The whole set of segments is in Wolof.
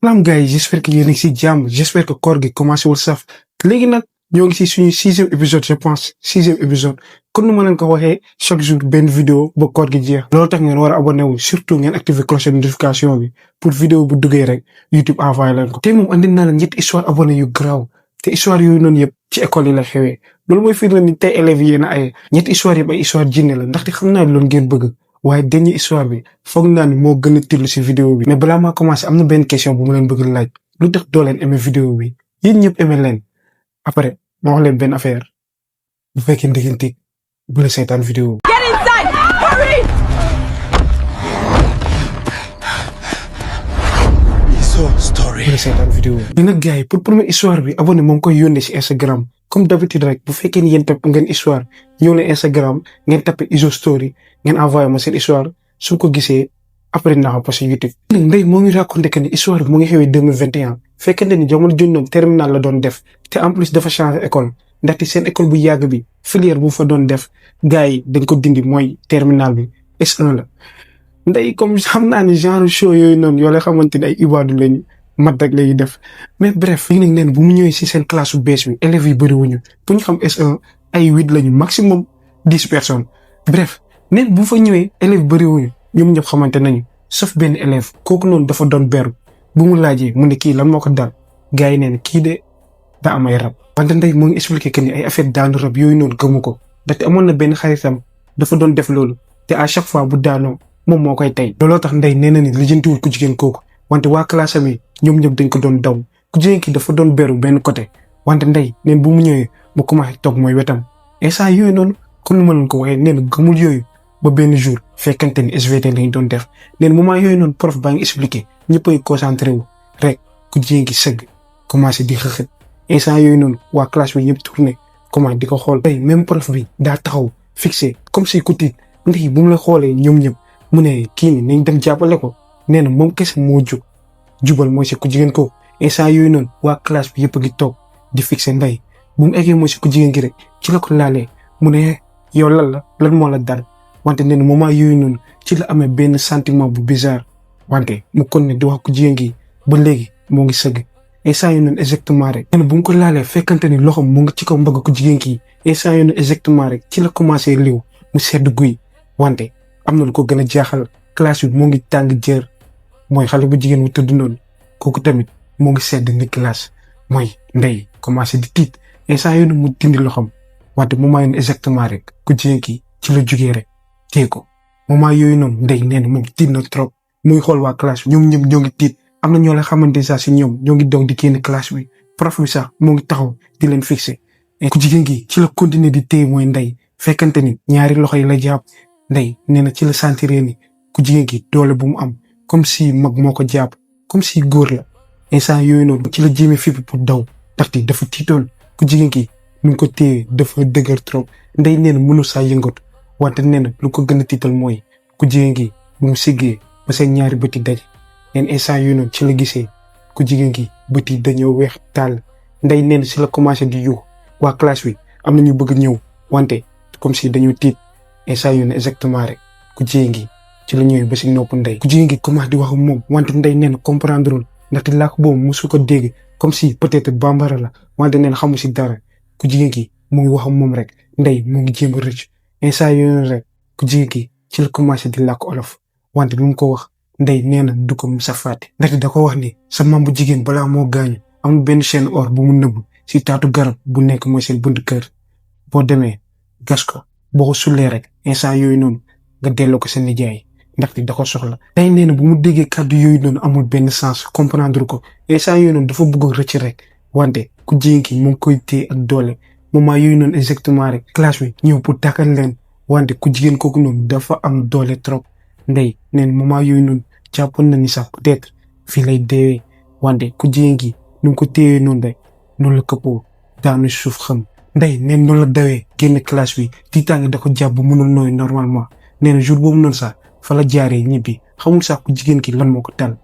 Salam gars yi j'espère que yéen a ngi si jàmm j'espère que koor gi commencé wul saf léegi nag ñoo ngi si suñu 6e épisode je pense 6e épisode kon nu ma leen ko waxee chaque jour benn vidéo ba koor gi jeex loolu tax ngeen war a abonné wu surtout ngeen activer cloche de notification bi pour vidéo bu duggee rek YouTube envoyé leen ko. tey moom andi naa leen ñetti histoire abonné yu garaaw te histoire yooyu noonu yëpp ci école yi la xewee loolu mooy firnde ni tey élèves yi yéen a ay ñetti histoire yëpp ay histoire jinne la ndaxte xam naa loolu ngeen bëgg. waaye dernière histoire bi foog naa ni moo gën a tillu si vidéo bi mais balaa maa commencé am na benn question bu mu leen bëgg laaj lu tax doo leen aimé vidéo bi yéen ñëpp aimé leen après ma wax leen benn affaire bu fekkee ndëgganteeg bu la seetaan vidéo bi. Get inside! Hurry! Story. Bu la seetaan vidéo bi. mais nag gars yi pour première histoire bi abonné moom koy yónnee si Instagram comme d'habitude rek bu fekkee ni yéen tam ngeen histoire ñëw na Instagram ngeen tapé iso story ngeen envoyé ma seen histoire su ko gisee après naa ko posté YouTube. léegi Ndeye moo ngi raconté que ni histoire bi mu ngi xewee 2021 fekkente ni jamono jooju noonu terminal la doon def te en plus dafa changé école ndaxte seen école bu yàgg bi filière bu fa doon def gars yi dañ ko dindi mooy terminal bi S1 la. Ndeye comme xam naa ni genre show yooyu noonu yoo la xamante ni ay ibaadu lañu mat rek lay def mais bref léegi nag neen bu mu ñëwee si seen classe bu bees bi élèves yi bëri wuñu pour ñu xam S1 ay 8 lañu maximum 10 personnes bref. neen bu fa ñëwee élève bëri wuñu ñoom ñëpp xamante nañu sauf benn élève kooku noonu dafa doon beru bu mu laajee mu ne kii lan moo ko dal gars yi neen kii de daa am ay rab. wante Ndeye moo ngi expliqué que ni ay affaire daanu rab yooyu noonu gëmu ko ndaxte amoon na benn xaritam dafa doon def loolu te à chaque fois bu daanoo moom moo koy tey. looloo tax Ndeye nee na ni lijjantiwul ku jigéen kooku wante waa classe am yi ñoom ñëpp dañ ko doon daw ku jigéen ki dafa doon beru benn côté wante Ndeye neen bu mu ñëwee mu commencé toog mooy wetam instant yooyu noonu comme ni ma leen ko waxee nee na gëmul yooyu. ba benn jour fekkante ni SVT lañ doon def neen moment yooyu noonu prof baa ngi expliqué ñëpp ay concentré wu rek ku jigéen gi sëgg commencé di xëxët instant yooyu noonu waa classe bi ñëpp tourné commencé di ko xool. tey même prof bi daa taxaw fixé comme si ku tiit Ndeye bu mu la xoolee ñoom ñëpp mu ne kii ni nañ dem jàppale ko nee na moom kese moo jóg jubal mooy si ku jigéen ko instant yooyu noonu waa classe bi yëpp a ngi toog di fixé Ndeye bu mu eggee mooy si ku jigéen gi rek ci la ko laalee mu ne yow lan moo la dal. wante nee na moment yooyu noonu ci la amee benn sentiment bu bizarre wante mu kon ne di wax ku jigéen gi ba léegi moo ngi sëgg instant yooyu noonu exactement rek. nee na bu mu ko laalee fekkante ni loxom mu ngi ci kaw mbagg ku jigéen ki instant yooyu noonu exactement rek ci la commencé liw mu sedd guy wante am na lu ko gën a jaaxal classe bi moo ngi tàng jër mooy xale bu jigéen bu tëdd noonu kooku tamit moo ngi sedd ni classe mooy Ndeye commencé di tiit instant yooyu noonu mu dindi loxom wante moment yooyu exactement rek ku jigéen ki ci la jugee rek. tee ko moment yooyu noonu Ndeye nee na moom tiit na trop muy xool waa classe bi ñoom ñëpp ñoo ngi tiit am na ñoo la xamante sax si ñoom ñoo ngi doog di génn classe bi prof bi sax moo ngi taxaw di leen fixé. ku jigéen gi ci la continuer di téye mooy Ndeye fekkante ni ñaari loxo yi la jàpp Ndeye nee na ci la sentiré ni ku jigéen gi doole bu mu am comme si mag moo ko jàpp comme si góor la instant yooyu noonu ci la jéemee fipp pour daw ndaxte dafa tiitoon ku jigéen gi nu ngi ko téye dafa dëgër trop Ndeye nee na mënul saa yëngatu. wante nee na lu ko gën a tiital mooy ku jigéen gi bu mu siggee ba seen ñaari bët yi daje neen instant yooyu noonu ci la gisee ku jigéen gi bët yi dañoo weex tàll Ndeye nee na si la commencé di yuux waa classe bi am na ñu bëgg ñëw wante comme si dañoo tiit instant yooyu noonu exactement rek ku jigéen gi ci la ñëwee ba si nopp Ndeye. ku jigéen gi commencé di wax moom wante Ndeye nee na comprendrewul ndaxte làkk boobu mosu ko dégg comme si peut-être bambara la wante nee na xamu si dara ku jigéen gi mu ngi wax moom rek Ndeye mu ngi jéem a rëcc. instant yooyu rek ku jigéen gi ci la commencé di làkk olof wante lu mu ko wax Ndeye nee na du ko musa fàtte ndaxte da ko wax ni sa maam bu jigéen balaa moo gaañu am na benn chaîne or bu mu nëbb si taatu garab bu nekk mooy seen buntu kër boo demee gas ko boo ko sullee rek instant yooyu noonu nga delloo ko seen nijaay ndaxte da ko soxla. Ndeye nee na bu mu déggee kàddu yooyu noonu amul benn sens comprendre ko instant yooyu noonu dafa bëgg rëcc rek wante ku jigéen gi mu ngi koy téye ak doole. moment yooyu noonu exactement rek classe bi ñëw pour tàkkal leen wante ku jigéen kooku noonu dafa am doole trop Ndeye neen moment yooyu noonu jàppoon na ni sax peut-être fii lay deewee wante ku jigéen gi nu mu ko téyee noonu rek noonu la këppoo daanu suuf xam Ndeye neen noonu la dawee génn classe bi tiitaange da ko jàpp bu mënul nooy normalement nee na jour boobu noonu sax fa la jaaree ñibbi xamul sax ku jigéen ki lan moo ko dal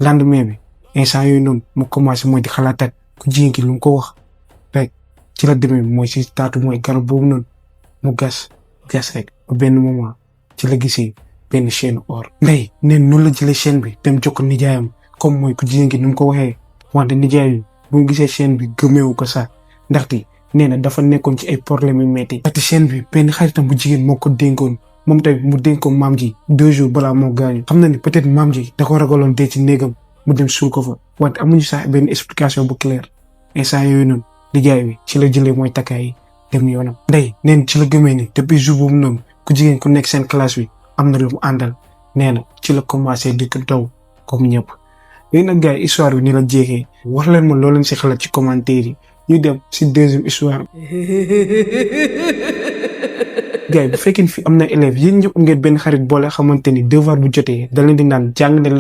lendemain bi instant yooyu noonu mu commencé mooy di xalaataat ku jigéen ki lu mu ko wax rek. ci la demee mooy si taatu mooy garab boobu noonu mu gas rek ba benn moment ci la gisee benn chaîne or Ndeye neen noonu la jëlee chaîne bi dem jokk nijaayam comme mooy ku jigéen gi nu mu ko waxee wante nijaay bi bu mu gisee chaîne bi gëmeewu ko sax ndaxte nee na dafa nekkoon ci ay problème yu metti ndaxte chaîne bi benn xaritam bu jigéen moo ko dénkoon moom tamit mu dénk ko maam ji 2 jours balaa moo gaañu xam na ni peut-être maam ji da ko ragaloon dee ci néegam mu dem suul ko fa wante amuñu sax benn explication bu claire instant yooyu noonu nijaay bi ci la jëlee mooy takkaay yi dem yoonam ndey neen ci la gëmee ni depuis jour boobu noonu ku jigéen ku nekk seen classe bi am na lu mu àndal nee na ci la commencé di ko daw comme ñëpp léegi nag gars yi histoire bi ni la jeexee wax leen ma loo leen si xalaat ci commentaire yi ñu dem si deuxième histoire gars yi bu fekkee fi am na élèves yéen ñëpp am ngeen benn xarit boole xamante ni devoir bu jotee da leen di naan jàng leen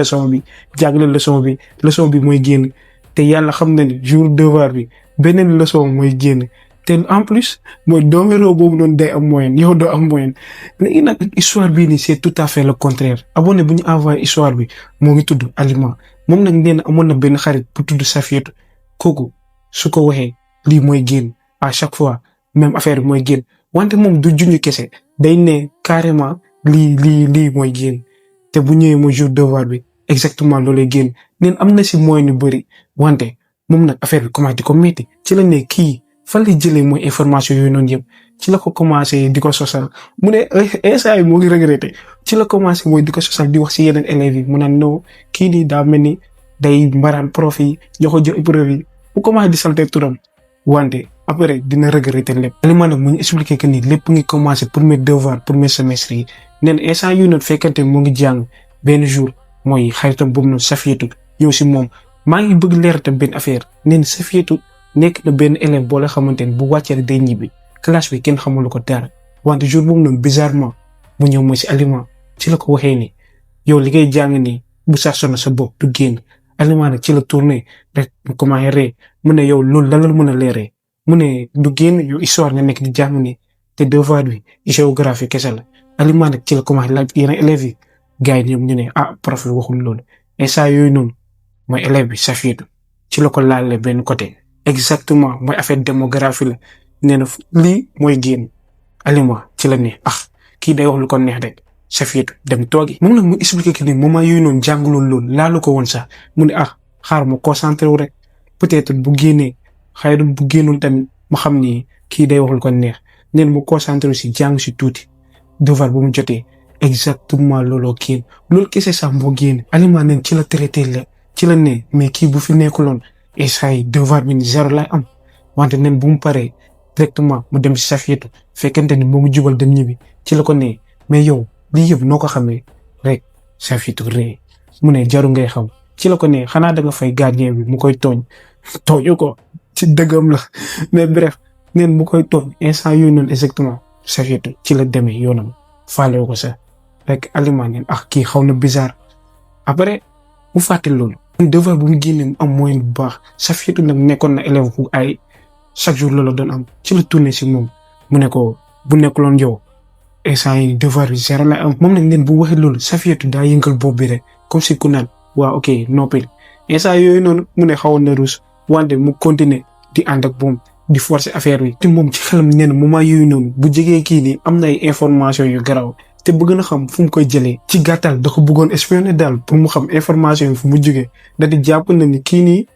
leçon bi mooy génn te yàlla xam na ni jour devoir bi beneen leçon mooy génn te en plus mooy doomeroo boobu noonu day am moyenne yow doo am moyenne léegi nag histoire bii nii c'est tout à fait le contraire abonné bu ñu envoyé histoire bi moo ngi tudd Alima moom nag nee na amoon na benn xarit bu tudd Safiatou kooku su ko waxee lii mooy génn à chaque fois même affaire bi mooy génn wante moom du junj kese day ne carrément lii mooy génn te bu ñëwee mooy jour devoir bi exactement loolay génn neen am na si moyenne yu bëri wante moom nag affaire bi commencé di ko métti ci la ne kii fan lay jëlee mooy information yooyu noonu yëpp ci la ko commencé di ko sosal mu ne instant yi moo ngi regretté ci la commencé mooy di ko sosal di wax si yeneen élèves yi mu naan non kii nii daa mel ni day mbaraan prof yi jox épreuve yi bu commencé di salté turam wante après dina regretté lépp. Alima nag mu ñu expliqué que ni lépp ngi commencé premier devoir premier semestre yi neen instant yu noonu fekkante mu ngi jàng benn jour mooy xaritam boobu noonu Safiatou yow si moom maa ngi bëgg leer tam benn affaire neen Safiatou nekk na benn élève boo la xamante ni bu wàccee day ñibbi classe bi kenn xamul ko dara wante jour boobu noonu bizarrement mu ñëw mooy si Alima ci la ko waxee ni yow li ngay jàng ni bu saa sonn sa bopp du génn Alima nag ci la tourné rek mu commencé ree mu ne yow loolu lan la mën a leeree mu ne du génn yow histoire nga nekk di jàng ni te devoir bi géographie kese la Alima nag ci la commencé laaj yeneen élèves yi gars yi ñoom ñu ne prof bi waxul loolu instant yooyu noonu mooy élève bi Safiatou ci la ko laalee benn côté. exactement mooy affaire démographie la nee na lii mooy génn Alima ci la ne kii day wax lu ko neex rek Safiatou dem toogi moom nag mu expliqué que ni moment yooyu noonu jànguloon loolu laalu ko woon sax mu ne xaar ma concentré wu rek peut-être bu génnee xëy na bu génnul tamit mu xam ni kii day wax lu ko neex neen mu concentré si jàng si tuuti devoir bu mu jotee exactement looloo génn loolu kese sax moo génn Alima neen ci la traité la ci la ne mais kii bu fi nekkuloon instant yi devoir bi ni 0 lay am wante nen bu mu paree directement mu dem si Safiatou fekkente ni moo ngi jubal dem ñibbi ci la ko ne mais yow lii yëpp noo ko xamee rek Safiatou ree mu ne jaru ngay xam ci la ko ne xanaa da nga fay gardien bi mu koy tooñu ko ci dëggam la mais bref neen mu koy tooñ instant yooyu noonu exactement Safiatou ci la demee yoonam faalewu ko sax rek Alima neen kii xaw na bizarre après mu fàtte loolu devoir bu mu génnee mu am moyen bu baax Safiatou nag nekkoon na élève bu ay chaque jour loolu doon am ci la tourné si moom mu ne ko bu nekkuloon yow instant yi devoir bi 0 lay am moom nag neen bu waxee loolu Safiatou daa yëngal bopp bi rek comme si ku naan waa ok noppil instant yooyu noonu mu ne xawoon na ruus wante mu continuer di ànd ak moom di forcer affaire bi te moom ci xelam nee na moment yooyu noonu bu jegee kii nii am na ay information yu garaaw te bëgg na xam fu mu koy jëlee ci gàttal da ko bëggoon espionner daal pour mu xam information yi fu mu jógee da di jàpp na ni kii nii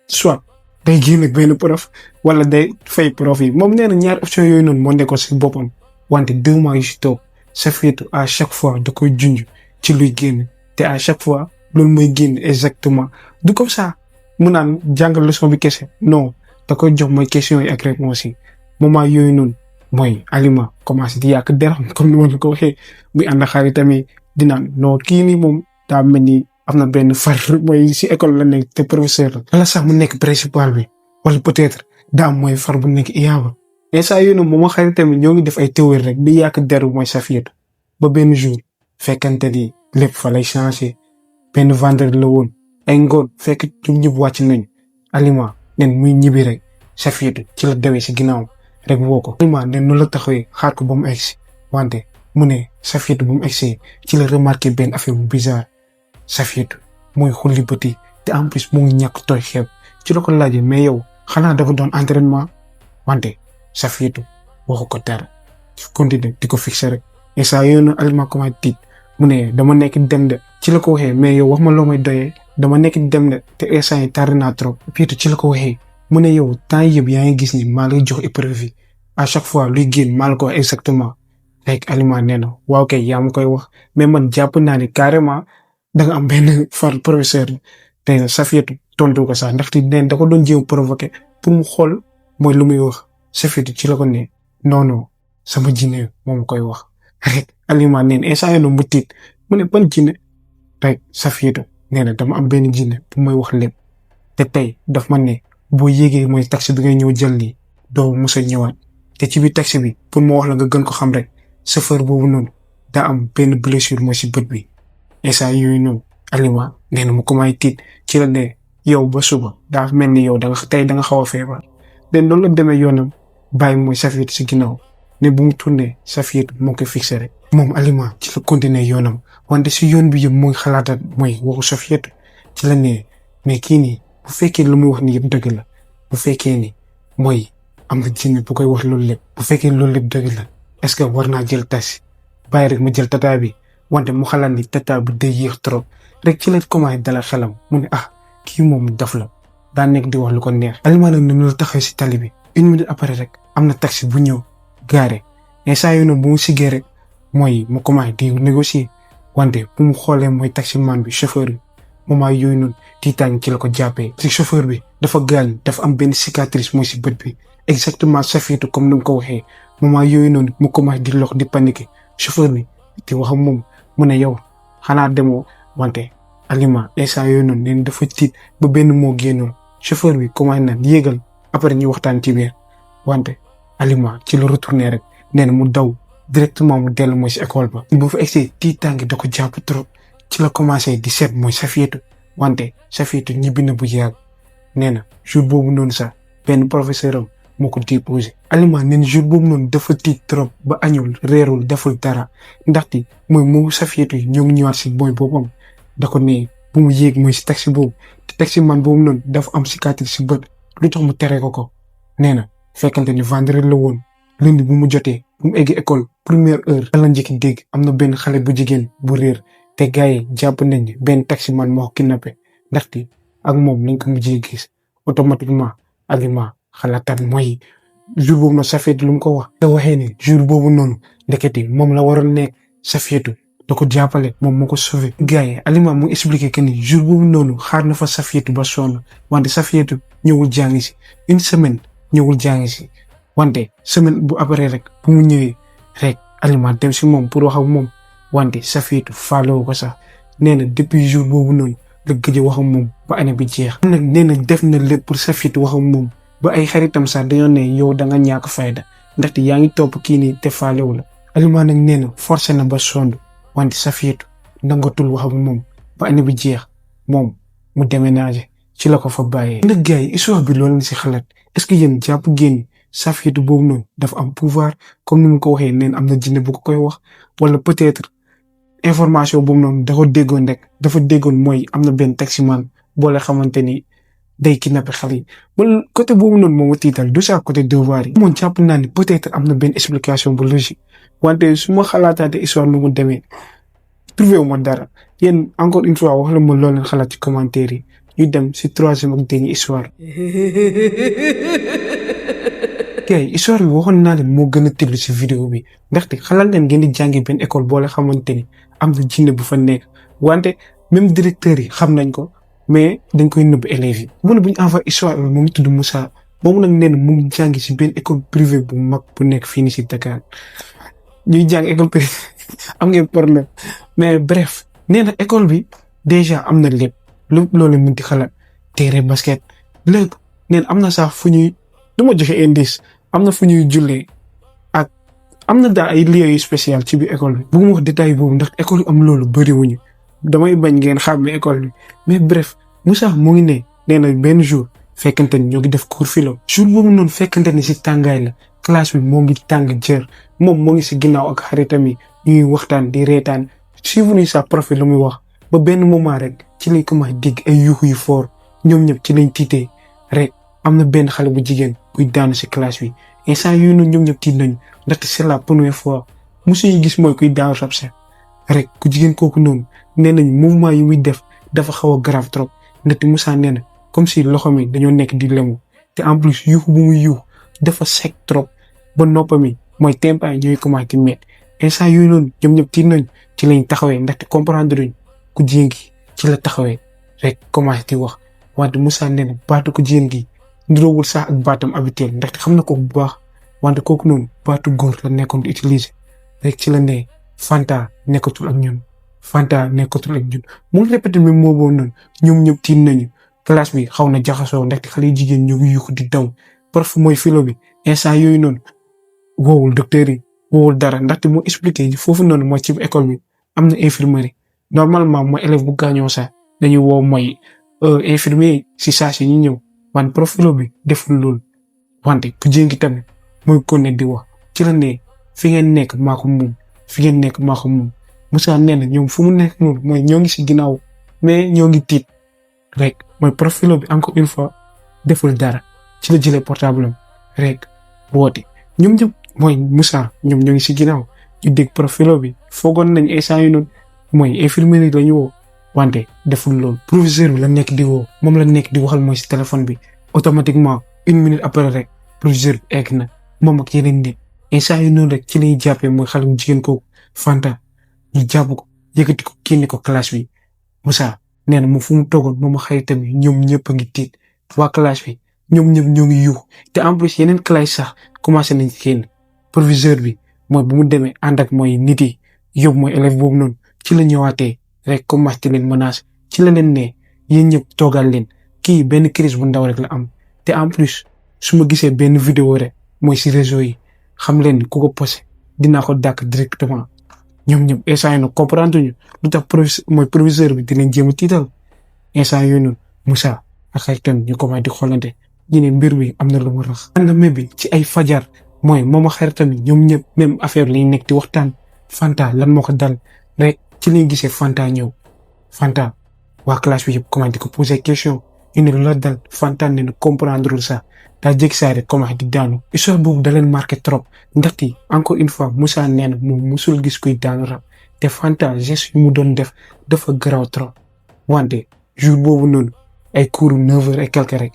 soit day génn ak benn prof wala day fay prof yi moom nee na ñaari option yooyu noonu moo nekkoon si boppam wante 2 mois yu si toog Safiatou à chaque fois da koy junj ci luy génn te à chaque fois loolu mooy génn exactement du comme ça mu naan jàngal leçon bi kese non da koy jox mooy question yi ak réponse yi moment yooyu noonu mooy Alima commencé di yàq deram comme ni ma la ko waxee muy ànd xaritam yi di naan non kii nii moom daa mel ni am na benn far mooy si école la nekk te professeur la wala sax mu nekk principal bi wala peut-être daa mooy far bu nekk iyaaba instant yooyu noonu moom xaritam yi ñoo ngi def ay théorie rek di yàq deru mooy Safiatou ba benn jour fekkante ni lépp fa lay changé benn vendredi la woon ay ngoon fekk ñoom ñëpp wàcc nañ Alima nen muy ñibbi rek Safiatou ci la dawee si ginnaaw rek woo ko Alima nen noonu la taxawee xaar ko ba mu egsi wante mu ne Safiatou ba mu egsee ci la remarqué benn affaire bu bizarre Safiatou mooy xulli bëti te en plus mu ngi ñàkk tooy xeeb ci la ko laajee mais yow xanaa dafa doon entraînement wante Safiatou waxu ko dara continuer di ko fixer rek instant yooyu noonu Alima commencé tiit mu ne dama nekk dem de ci la ko waxee mais yow wax ma loo may doyee dama nekk di dem ne te instant yi tardé naa trop. Piétu ci la ko waxee mu ne yow temps yëpp yaa ngi gis ni maa lay jox épreuve yi à chaque fois luy génn maa la ko wax exactement rek Alima nee na waaw kay yaa ma koy wax mais man jàpp naa ne carrément da nga am benn far professeur te Safiatou tontu ko sax ndaxte neen da ko doon jéem provoqué pour mu xool mooy lu muy wax Safiatou ci la ko ne non non sama jinne moom koy wax rek Alima neen instant yii mu tiit mu ne ban jinne rek Safiatou nee na dama am benn jinne bu may wax lépp te tey daf ma ne boo yéegee mooy taxi bi ngay ñëw jël lii doo mos a ñëwaat te ci biir taxi bi pour ma wax la nga gën ko xam rek chauffeur boobu noonu daa am benn blessure mooy si bët bi instant yooyu noonu Alima nee na mu commencé tiit ci la ne yow ba suba daa mel ni yow da nga tey da nga xaw a feebar de noonu la demee yoonam bàyyi mooy Safiatou si ginnaaw ne bu mu tourné Safiatou moo koy fixé rek moom Alima ci la continuer yoonam wante si yoon bi yëpp mooy xalaataat mooy waxu Safiatou ci la ne mais kii nii bu fekkee lu muy wax ni yëpp dëgg la bu fekkee ni mooy am na jinne bu koy wax loolu lépp bu fekkee loolu lépp dëgg la est-ce que war naa jël taxi bàyyi rek ma jël tata bi wante mu xalaat ni tata bi day yéex trop rek ci la commencé dalal xelam mu ne kii moom daf la daa nekk di wax lu ko neex. Alima nag ne la taxaw si tali bi 1 minute après rek am na taxi bu ñëw gaare instant yooyu noonu bu mu siggee rek mooy mu commencé di négocier wante bu mu xoolee mooy taximan bi chauffeur bi moment yooyu noonu tiitaan ci la ko jàppee. si chauffeur bi dafa gaañ dafa am benn cicatrice mooy si bët bi exactement Safiatou comme ni nga ko waxee moment yooyu noonu mu commencé di lox di paniquer chauffeur bi di wax ak moom mu ne yow xanaa demoo wante Alima instant yooyu noonu neen dafa tiit ba benn moo génnoon chauffeur bi commencé na yéegal après ñu waxtaan ci biir wante Alima ci la retourné rek nee na mu daw directement mu dellu mooy si école ba. bu fa egsee tiitaange da ko jàpp trop ci la commencé di seet mooy Safiatou wante Safiatou ñibbi na bu yàgg nee na jour boobu noonu sax benn professeur am moo ko déposé. Alima nee na jour boobu noonu dafa tiit trop ba añul reerul deful dara ndaxte mooy moo Safiatou ñoo ngi ñëwaat si mooy boppam da ko ne bu mu yéeg mooy si taxi boobu te taxi man boobu noonu dafa am cicatrice si bët lu tax mu tere ko nee na fekkante ni vendredi la woon lundi bu mu jotee bu mu eggee école première heure la njëkk dégg am na benn xale bu jigéen bu réer te gars yi jàpp nañ ni benn taxi man moo ko kidnappé ndaxte ak moom lañ ko mujjee gis automatiquement Alima xalaataan mooy jour boobu noonu Safiatou lu mu ko wax. te waxee ni jour boobu noonu ndekete moom la waroon nekk Safiatou da ko jàppale moom moo ko sauvé. gars yi Alima mu expliqué que ni jour boobu noonu xaar na fa Safiatou ba sonn wante Safiatou ñëwul jàngi si 1 semaine ñëwul jàngi si wante semaine bu après rek bu mu ñëwee rek Alima dem si moom pour wax ak moom wante Safiatou faalewu ko sax nee na depuis jour boobu noonu la gëj a wax ak moom ba année bi jeex. nag nee na def na lépp pour Safiatou wax ak moom ba ay xaritam sax dañoo ne yow da nga ñàkk fayda ndaxte yaa ngi topp kii nii te faalewu la. Alima nag nee na forcé na ba sonn wante Safiatou nangatul wax ak moom ba année bi jeex moom mu déménagé ci la ko fa bàyyee. nag gars yi histoire bi loolu la si xalaat est-ce que yéen jàpp ngeen Safiatou boobu noonu dafa am pouvoir comme ni mu ko waxee neen am na jinne bu ko koy wax wala peut-être information boobu noonu dafa déggoon rek dafa déggoon mooy am na benn taximan boole xamante ni day kidnappé xale yi wala côté boobu noonu moo ma tiital du saa côté devoir yi. moom jàpp naa ni peut-être am na benn explication bu logique wante su ma xalaataatee histoire nu mu demee trouvé wu ma dara yéen encore une fois wax la ma loo leen xalaat ci commentaire yi ñu dem si 3e ak dernière histoire. kay histoire bi waxoon naa leen moo gën a tëbli si vidéo bi ndaxte xalaat leen ngeen di jàngi benn école boole xamante ni am na jinne bu fa nekk wante même directeur yi xam nañ ko mais dañ koy nëbb élèves yi. mu ne bu ñu envoyé histoire bi mu ngi tudd Moussa moom nag nee na mu ngi jàngi si benn école privée bu mag bu nekk fii nii si Dakar ñuy jàng école privée am ngeen problème mais bref nee na école bi déjà am na lépp loolu mën di xalaat terrain basket lépp nee na am na sax fu ñuy du ma joxe indice am na fu ñuy jullee ak am na daal ay lieux yu spécial ci biir école bi. bëgguma wax détail boobu ndax école yi am loolu bëriwuñu damay bañ ngeen xàmme école bi mais bref Moussa mu ngi ne nee na benn jour fekkante ni ñoo ngi def cours philo. jour boobu noonu fekkante ni si tàngaay la classe bi moo ngi tàng jër moom moo ngi si ginnaaw ak xaritam yi ñuy waxtaan di reetaan suivre ni sa prof lu muy wax ba benn moment rek ci lañ commencé dégg ay yuuxu yu fort ñoom ñëpp ci lañ tiitee rek am na benn xale bu jigéen buy daanu si classe bi instant yooyu noonu ñoom ñëpp tiit nañu ndaxte c'est la première fois musuñu gis mooy kuy daanu rab rek ku jigéen kooku noonu nee nañ mouvement yi muy def dafa xaw a grave trop ndaxte Moussa nee na comme si loxo mi dañoo nekk di lemu te en plus yuuxu bu muy yuux dafa sec trop ba noppa mi mooy tempaay ñooy commencé di métti instant yooyu noonu ñoom ñëpp tiit nañ ci lañ taxawee ndaxte comprendre duñ ku jigéen gi ci la taxawee rek commencé di wax wante Moussa nee na baatu ku jigéen gi niroowul sax ak baatam habituel ndaxte xam na ko bu baax wante kooku noonu baatu góor la nekkoon di utiliser rek ci la ne Fanta nekkatul ak ñun Fanta nekkatul ak ñun mu ngi répété même moo boobu noonu ñoom ñëpp tiit nañu classe bi xaw na jaxasoo ndaxte xale yu jigéen ñoo ngi yuuxu di daw prof mooy philo bi instant yooyu noonu woowul docteur yi woowul dara ndaxte moo expliqué foofu noonu mooy ci école bi am na infirmerie normalement mooy élève bu gaañoo sax dañuy woo mooy infirmier si saa si ñu ñëw wante prof philo bi deful loolu wante ku jéngi tamit mooy ko ne di wax ci la ne fi ngeen nekk maa ko moom fi ngeen nekk maa ko moom Moussa nee na ñoom fu mu nekk noonu mooy ñoo ngi si ginnaaw mais ñoo ngi tiit rek mooy prof philo bi encore une fois deful dara ci la jëlee portable am rek woote ñoom ñëpp mooy Moussa ñoom ñoo ngi si ginnaaw ñu dégg prof philo bi foogoon nañ instant yu noonu mooy infirmerie la ñu woo wante deful loolu professeur bi la nekk di woo moom la nekk di waxal mooy si téléphone bi automatiquement 1 minute après rek professeur bi egg na moom ak yeneen nit instant yu noonu rek ci lañuy jàppee mooy xale mu jigéen kooku Fanta ñu jàpp ko yëkkati ko génne ko classe bi Moussa nee na moom fu mu toogoon moom xaritam yi ñoom ñëpp a ngi tiit waa classe bi ñoom ñëpp ñoo ngi yuux te en plus yeneen classe sax commencé nañ ci génn proviseur bi mooy bu mu demee ànd ak mooy nit yi yóbbu mooy élève boobu noonu ci la ñëwaatee rek commencé leen menace ci la leen ne yéen ñëpp toogal leen kii benn crise bu ndaw rek la am te en plus su ma gisee benn vidéo rek mooy si réseau yi xam leen ku ko posé dinaa ko dàkk directement ñoom ñëpp instant yii nag comprendre ñu lu tax proviseur bi dinañ jéem a tiital instant yooyu noonu Moussa ak xaritam ñu commencé di xoolante ñu ne mbir mi am na lu mu rax. lendemain bi ci ay fajar mooy moom ak xaritam ñoom ñëpp même affaire lañ nekk di waxtaan Fanta lan moo ko dal rek ci lañ gisee Fanta ñëw Fanta waa classe bi yëpp commencé di ko poser question ñu ne lu la dal Fanta ne comprendre ça daa jékki saa rek commencé di daanu. histoire boobu da leen marqué trop ndaxte encore une fois Moussa nee na moom musul gis kuy daanu rab te Fanta geste yu mu doon def dafa garaaw trop wante jour boobu noonu ay cours 9h et quelque rek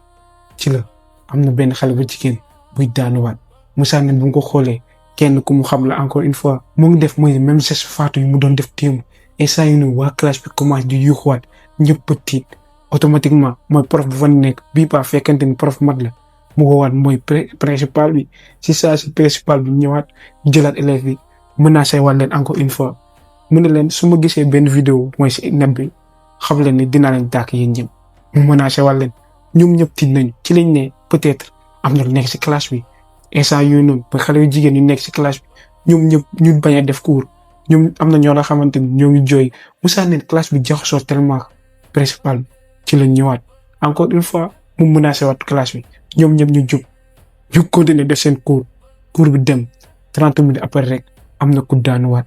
ci la am na benn xale bu jigéen buy daanuwaat Moussa nee bu nga ko xoolee kenn ku mu xam la encore une fois mu ngi def mooy même geste faatu yu mu doon def téemu et saa yu ne waa classe bi commencé di yuuxuwaat ñëpp a tiit automatiquement mooy prof bu fa nekk bii pas fekkante ni prof mat la. mu woowaat mooy principal bi si saa si principal bi ñëwaat jëlaat élève bi menacé waat leen encore une fois mu ne leen su ma gisee benn vidéo mooy si net bi xam leen ni dinaa leen dàkk yéen ñëpp mu menacé waat leen ñoom ñëpp tiit nañu ci lañ ne peut-être am na lu nekk si classe bi instant yooyu noonu ba xale yu jigéen yu nekk si classe bi ñoom ñëpp ñu bañ a def cours ñoom am na ñoo la xamante ni ñoo ngi jooy Moussa ne classe bi jaxasoo tellement principal bi ci lañ ñëwaat encore une fois mu menacé waat classe bi. ñoom ñëpp ñu jub ñu continuer def seen cours bi dem 30 minutes après rek am na ku daanuwaat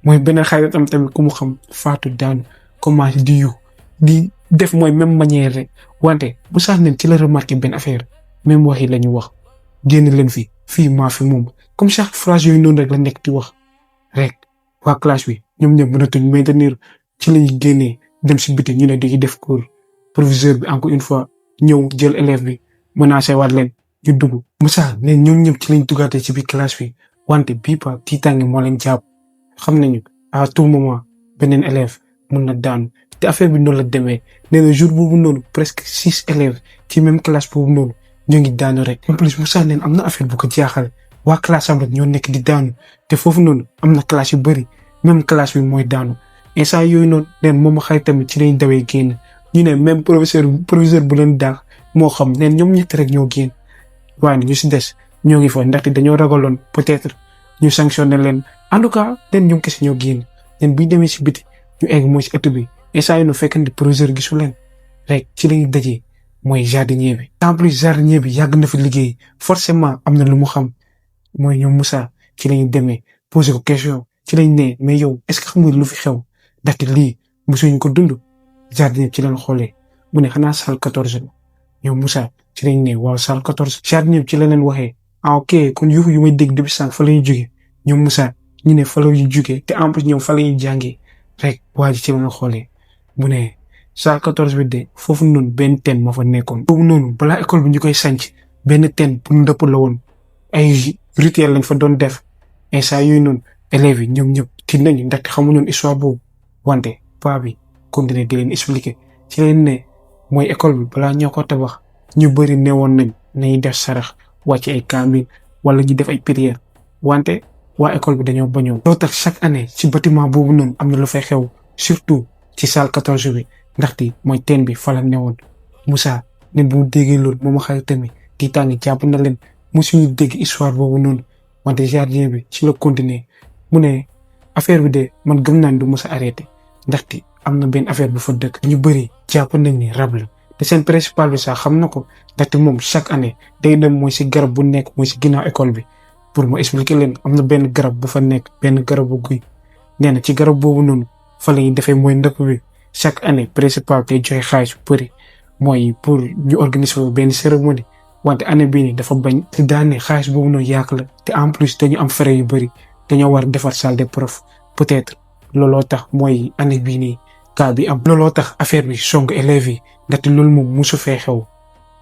mooy beneen xaritam tamit ku mu xam faatu daanu commencé di yu di def mooy même manière rek wante bu sax nen ci la remarqué benn affaire même wax yi la ñu wax génn leen fii maa fi moom comme chaque phrase yooyu noonu rek la nekk di wax rek waa classe bi ñoom ñëpp mënatuñ maintenir ci la ñuy génnee dem si biti ñu ne dañuy def cours proviseur bi encore une fois ñëw jël élève bi. menacé waat leen ñu dugg Moussa ne ñoom ñëpp ci lañ duggaatee ci biir classe bi wante bii pa tiitaange moo leen jàpp xam nañu à tout moment beneen élève mun na daanu te affaire bi noonu la demee nee na jour boobu noonu presque 6 élèves ci même classe boobu noonu ñoo ngi daanu rek. en plus Moussa neen am na affaire bu ko jaaxal waa classe am rek ñoo nekk di daanu te foofu noonu am na classe yu bëri même classe bi mooy daanu instant yooyu noonu neen moom xarit tamit ci lañ dawee génn ñu ne même proviseur bu leen daax moo xam neen ñoom ñett rek ñoo génn waaye ñu si des ñoo ngi fa ndaxte dañoo ragaloon peut-être ñu sanctionné leen en tout cas leen ñoom kese ñoo génn leen buy demee si biti ñu egg mooy si ëtt bi instant yi nu fekkante proviseur gisu leen rek ci lañuy dajee mooy jardinier bi. en plus jardinier bi yàgg na fi liggéey forcément am na lu mu xam mooy ñoom Moussa ci lañuy demee poser ko question ci lañ ne mais yow est-ce que xam nga lu fi xew ndaxte lii mosuñu ko dund jardinier ci lañ xoolee mu ne xanaa salle 14 la. ñoom Moussa ci lañ ne waaw salle 14 jardinier ci la leen waxee ok kon yuuxu yu may dégg depuis sànq fa la ñuy jógee ñoom Moussa ñu ne fa la ñuy jógee te en plus ñoom fa la ñuy jàngee rek waa ji ci la leen xoolee mu ne salle 14 bi de foofu noonu benn teen moo fa nekkoon. boobu noonu balaa école bi ñu koy sanc benn teen pour ndëpp la woon ay rituel lañ fa doon def instant yooyu noonu élèves yi ñoom ñëpp tiit nañu ndaxte xamuñu histoire boobu wante paa bi continuer di leen expliquer ci leen ne mooy école bi balaa ñoo ko tabax ñu bëri newoon nañ nañuy def sarax wàcc ay kaamil wala ñu def ay prière wante waa école bi dañoo bañoon. loo tax chaque année ci bâtiment boobu noonu am na lu fay xew surtout ci salle 14 bi ndaxte mooy teen bi fa la newoon. Moussa ne bu mu déggee loolu moom a xarit tamit tiitaange jàpp na leen mosuñu dégg histoire boobu noonu wante gardien bi ci la continuer mu ne affaire bi de man gëm naa ne du mos a arrêté ndaxte am na benn affaire bu fa dëkk. ñu bëri jàpp nañ ni rab la te seen principal bi sax xam na ko ndaxte moom chaque année day dem mooy si garab bu nekk mooy si ginnaaw école bi pour ma expliquer leen am na benn garab bu fa nekk benn garabu guy nee na ci garab boobu noonu fa la ñuy defee mooy ndëpp bi chaque année principal day joxe xaalis bu bëri mooy pour ñu organiser benn cérémonie wante année bii nii dafa bañ te daane xaalis boobu noonu yàq la te en plus dañu am frais yu bëri dañoo war defar salle des profs peut-être looloo tax mooy année bii nii cas bi am. looloo tax affaire bi song élèves yi ndaxte loolu moom musu fee xew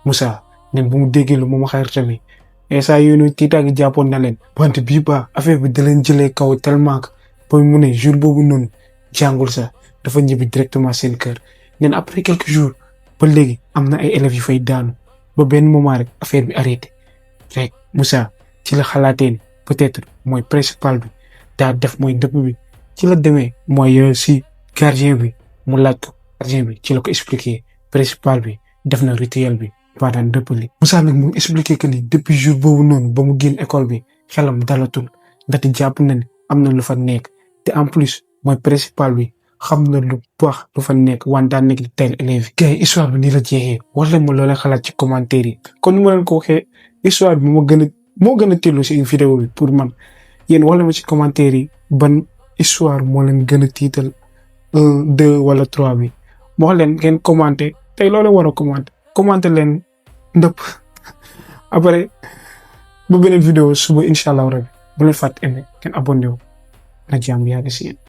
Moussa nen bu mu déggee lu moom xarit tamit instant yooyu noonu tiitaange jàppoon na leen wante bii ba affaire bi da leen jëlee kaw tellement que ba mu ne jour boobu noonu jàngul sax dafa ñibbi directement seen kër. nen après quelques jours ba léegi am na ay élèves yu fay daanu ba benn moment rek affaire bi arrêté rek Moussa ci la xalaatee ni peut-être mooy principal bi daa def mooy dëpp bi ci la demee mooy si gardien bi mu laaj ko gardien bi ci la ko expliqué principal bi def na rituel bi pendant dëpp li. Moussa nag mu expliqué que ni depuis jour boobu noonu ba mu génn école bi xelam dalatul ndaxte jàpp na ne am na lu fa nekk te en plus mooy principal bi xam na lu baax lu fa nekk wante daa nekk di teel élèves yi. gars yi histoire bi nii la jeexee wax leen ma loolee xalaat ci commentaire yi kon ni ma leen ko waxee histoire bi moo gën a teelu si vidéo bi pour man yéen wax leen ma ci commentaire yi ban histoire moo leen gën a tiital 1 2 wala 3 bi moo leen ngeen commenté tey loolu war a commenté leen ndëpp après ba beneen vidéo suba incha allah rabi bu leen fàtte aimé ngeen abonné wu na jàmm yàgg si yéen